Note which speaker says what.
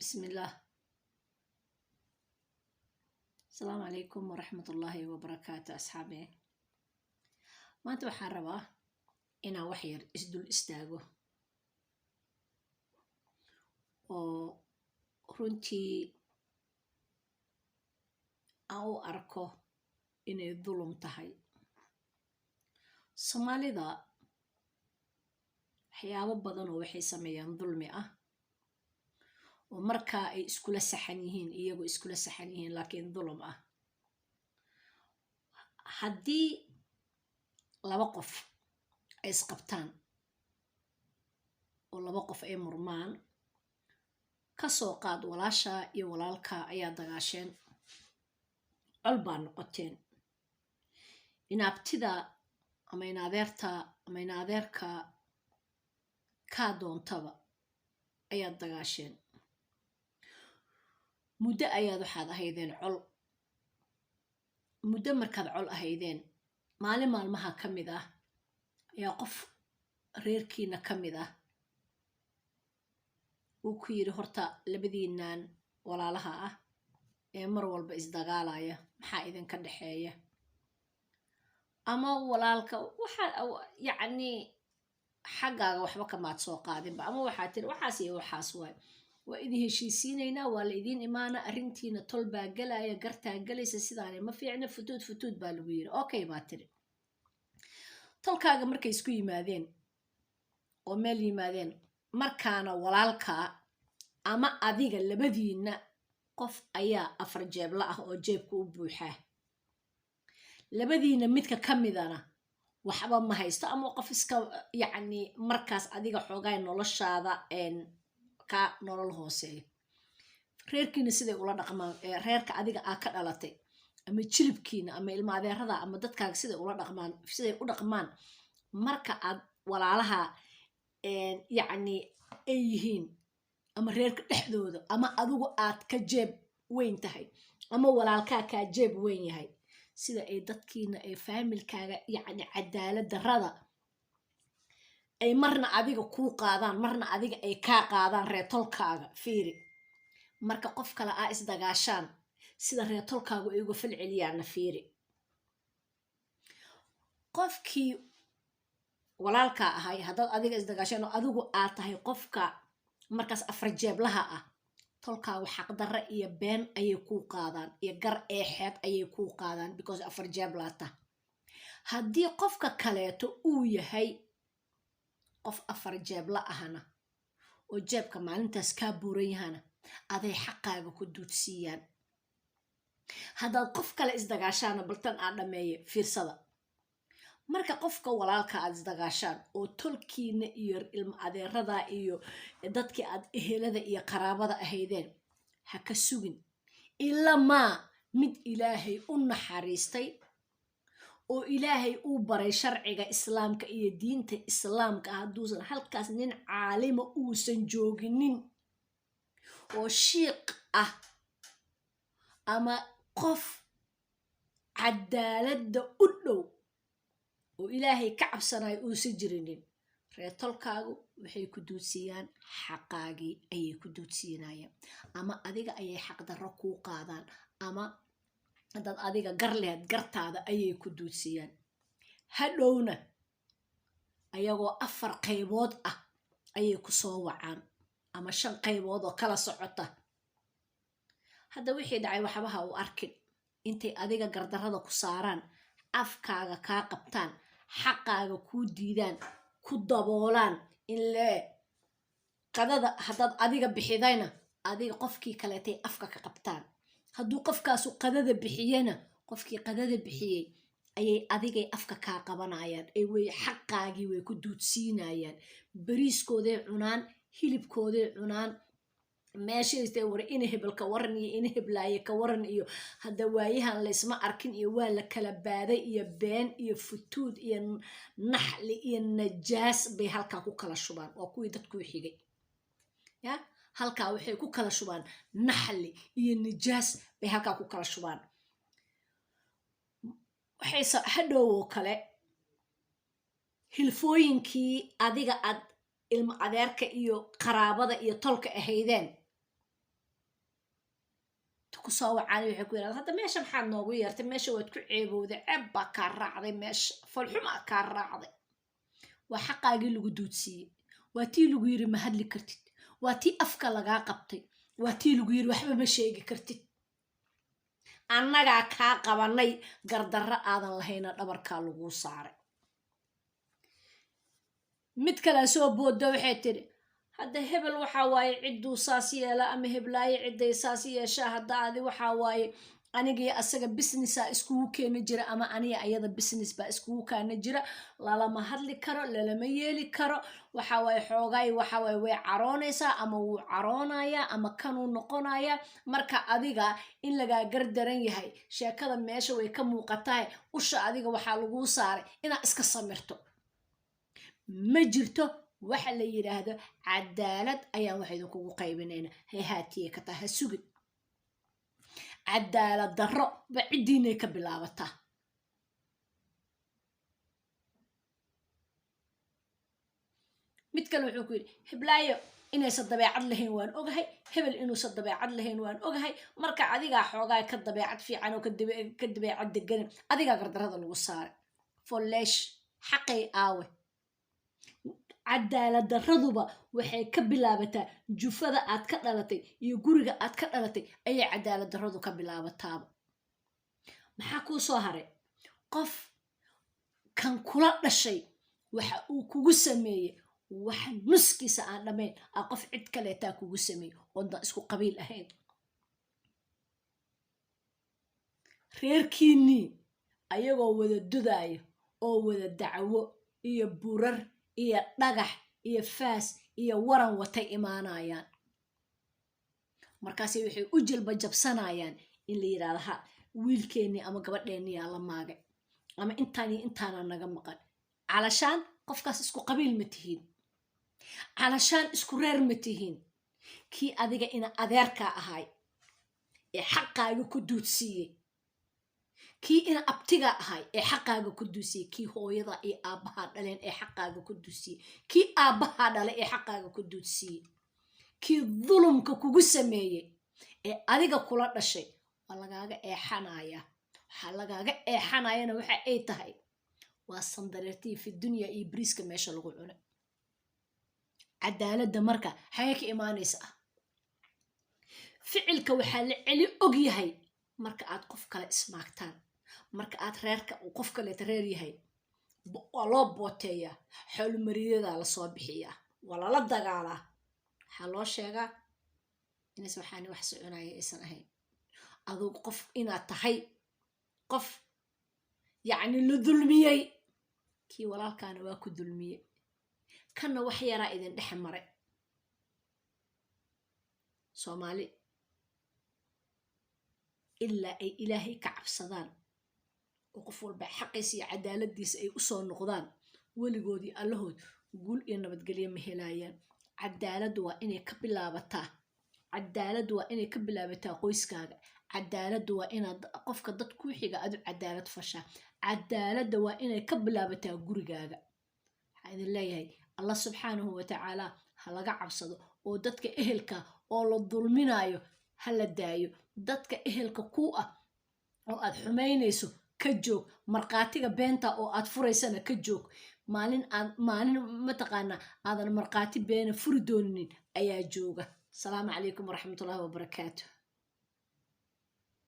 Speaker 1: Bismillaah. Asalaamu calaykum waraxmatullaahi wabarakaatu, asxaabe. Maanta waxaan rabaa inaan wax yar isdul istaago oo runtii aan u arko inay dulum tahay. Soomaalida waxyaabo badan oo waxay sameeyaan dulmi ah oo markaa ay iskula saxan yihiin, iyagoo iskula saxan yihiin, laakiin dulum ah. Haddii laba qof ay isqabtaan oo laba qof ay murmaan, kasoo qaad walaashaa iyo walaalkaa ayaa dagaasheen, col baa noqoteen, inaabtida ama inadeerta ama inadeerka kaa doontaba ayaad dagaasheen, muddo ayaad waxaad ahaydeen col. Muddo markaad col ahaydeen, maalin maalmaha ka mid ah ayaa qof reerkiina ka mid ah uu ku yidhi: "Horta labadiinaan walaalaha ah ee mar walba isdagaalaya, maxaa idinka dhexeeya?" Ama walaalka waxa yacni xaggaaga waxba kamaad soo qaadinba, ama waxaa tiri waxaas iyo waxaas waay, waa idin heshiisiinaynaa, waa la idiin imaana, arrintiina tol baa gelaya, gartaa gelaysa, sidaani ma fiicna, futuud futuud baa lagu yiri. Okay baa tiri. Tolkaaga markay isku yimaadeen oo meel yimaadeen, markaana walaalkaa ama adiga labadiinna qof ayaa afar jeebla ah oo jeebka u buuxaa, labadiina midka ka midana waxba ma haysto, ama qof iska yacni markaas adiga xoogaa noloshaada ka nolol hooseeyo. Reerkiina siday ula dhaqmaan, reerka adiga aa ka dhalatay ama jilibkiina ama ilma adeerada ama dadkaaga siday ula dhaqmaan, siday u dhaqmaan marka aad walaalaha yacni ay yihiin ama reerka dhexdooda, ama adigu aad ka jeeb weyn tahay ama walaalkaa kaa jeeb weyn yahay, sida ay dadkiina ay faamilkaaga yacni cadaalad darrada ay marna adiga kuu qaadaan, marna adiga ay kaa qaadaan reetolkaaga. Fiiri, marka qof kale aa isdagaashaan, sida reetolkaagu ay uga fal celiyaanna fiiri. Qofkii walaalkaa ahay haddaad adiga isdagaashaan oo adigu aad tahay qofka markaas afar jeeblaha ah, tolkaagu xaqdarra iyo been ayay kuu qaadaan iyo gar eexeed ayay kuu qaadaan, because afar jeeblaata. Haddii qofka kaleeto uu yahay qof afar jeebla ahna oo jeebka maalintaas kaa buuran yahana, aday xaqaaga ku duudsiiyaan. Haddaad qof kale isdagaashaana, baltan aa dhameeye, fiirsada. Marka qofka walaalka aad isdagaashaan oo tolkiina iyo ilma adeerada iyo dadkii aad ehelada iyo qaraabada ahaydeen, ha ka sugin ilamaa mid Ilaahay u naxariistay oo Ilaahay uu baray sharciga Islaamka iyo diinta Islaamka. Hadduusan halkaas nin caalima uusan jooginin oo shiiq ah ama qof cadaaladda u dhow oo Ilaahay ka cabsanayo uusan jirinin, reetolkaagu waxay ku duudsiiyaan xaqaagii ayay ku duudsiinayaan, ama adiga ayay xaqdarro kuu qaadaan, ama haddaad adiga gar lehed gartaada ayay ku duudsiiyaan. Hadhowna ayagoo afar qaybood ah ayay ku soo wacaan ama shan qaybood oo kala socota. Hadda wixii dhacay waxbaha u arkin. Intay adiga gardarrada ku saaraan, afkaaga kaa qabtaan, xaqaaga kuu diidaan, ku daboolaan in lee qadada haddaad adiga bixidayna, adiga qofkii kaleetay afka ka qabtaan. Hadduu qofkaasu qadada bixiyena, qofkii qadada bixiyey ayay adigay afka kaa qabanayaan, ay way xaqaagii way ku duudsiinayaan. Bariiskooday cunaan, hilibkooday cunaan, meeshaystay war ina hebel ka waran iyo ina heblaaye ka waran iyo hadda waayahan laysma arkin iyo waa la kala baaday iyo been iyo futuud iyo naxli iyo najaas bay halkaa ku kala shubaan. Waa kuwii dadkuu xigay ya, halkaa waxay ku kala shubaan naxli iyo najaas bay halkaa ku kala shubaan. Waxay hadhow oo kale hilfooyinkii adiga aad ilmo adeerka iyo qaraabada iyo tolka ahaydeen. Kusoo wacaani, waxay ku yidhahda: "Hadda meesha maxaad noogu yeertay? Meesha waad ku ceebowday, ceeb baa kaa raacday, meesha falxumaa kaa raacday." Waa xaqaagii lagu duudsiiyey. Waa tii lagu yiri ma hadli kartid, waa tii afka lagaa qabtay, waa tii lagu yiri waxba ma sheegi kartid, annagaa kaa qabanay, gardarro aadan lahayna dhabarkaa laguu saaray. Mid kalea soo boodda, waxay tidhi: "Hadda hebel waxaa waaye cidduu saas yeela ama heblaayo cidday saas yeeshaa. Hadda adi waxaa waaye anigii asaga business aa iskugu keeni jira ama aniga ayada business baa iskugu kaana jira. Lalama hadli karo, lalama yeeli karo. Waxa waaye xoogaay, waxa waaye way caroonaysaa ama wuu caroonayaa ama kanuu noqonayaa. Marka adiga in lagaa gardaran yahay sheekada meesha way ka muuqatahay. Usha adiga waxaa laguu saaray inaad iska samirto. Ma jirto waxa la yidhaahdo cadaalad ayaan wax idinkugu qaybinayna. Hay haatiye ka tahay, ha sugin. Cadaalad darro ba ciddiinay ka bilaabataa." Mid kale wuxuu ku yidhi: "Heblaayo inaysan dabeecad lahayn waan ogahay, hebel inuusan dabeecad lahayn waan ogahay. Marka adigaa xoogaa ka dabeecad fiican oo ka dabeecad deganin, adigaa gardarrada lagu saaray." Folleesh xaqay aawe? Cadaalad darraduba waxay ka bilaabataa jufada aad ka dhalatay iyo guriga aad ka dhalatay ayay cadaalad darradu ka bilaabataaba. Maxaa kuu soo haray? Qof kan kula dhashay waxa uu kugu sameeyey wax nuskiisa aan dhammayn aa qof cid kaleetaa kugu sameeyey oodna isku qabiil ahayn. Reerkiinnii ayagoo wada dudaayo oo wada dacwo iyo burar iyo dhagax iyo faas iyo waran watay imaanayaan. Markaase waxay u jilba jabsanayaan in la yidhahdo ha wiilkeennii ama gabadheenniyaa la maagay ama intaan iyo intaana naga maqan. Calashaan qofkaas isku qabiil ma tihiin, calashaan isku reer ma tihiin. Kii adiga ina adeerkaa ahay ee xaqaaga ku duudsiiyey, kii ina abtigaa ahay ee xaqaaga ku duusiyey, kii hooyada iyo aabbahaa dhaleen ee xaqaaga ku duusiyey, kii aabbahaa dhalay ee xaqaaga ku duudsiiyey, kii dulumka kugu sameeyey ee adiga kula dhashay, waa lagaaga eexanayaa. Waxaa lagaaga eexanayana waxa ay tahay waa sandareertii fi dunya iyo bariiska meesha lagu cunay. Cadaaladda marka xagee ka imaanaysa ah? Ficilka waxaa la celi og yahay marka aad qof kale ismaagtaan, marka aad reerka uu qof kaleeta reer yahay, waa loo booteeyaa, xoolumariyadaa lasoo bixiyaa, waa lala dagaalaa. Waxaa loo sheegaa inaysan waxaani wax soconaya aysan ahayn, adugu qof inaad tahay qof yacni la dulmiyey. Kii walaalkaana waa ku dulmiyey, kanna wax yaraa idin dhex maray. Soomaali ilaa ay Ilaahay ka cabsadaan oo qof walba xaqiisa iyo cadaaladiisa ay usoo noqdaan, weligoodii allahood guul iyo nabadgelyo ma helaayaan. Cadaaladdu waa inay ka bilaabataa, cadaaladdu waa inay ka bilaabataa qoyskaaga. Cadaaladdu waa inaad qofka dad kuu xiga adu cadaalad fashaa. Cadaaladda waa inay ka bilaabataa gurigaaga. Waxaa idin leeyahay, Allah subxaanahu watacaala ha laga cabsado oo dadka ehelka oo la dulminayo ha la daayo. Dadka ehelka kuu ah oo aad xumaynayso ka joog. Markhaatiga beenta oo aad furaysana ka joog. Maalin aad maalin mataqaanaa aadan markhaati beena furi dooninin ayaa jooga. Asalaamu calaykum waraxmatullaahi wabarakaatu.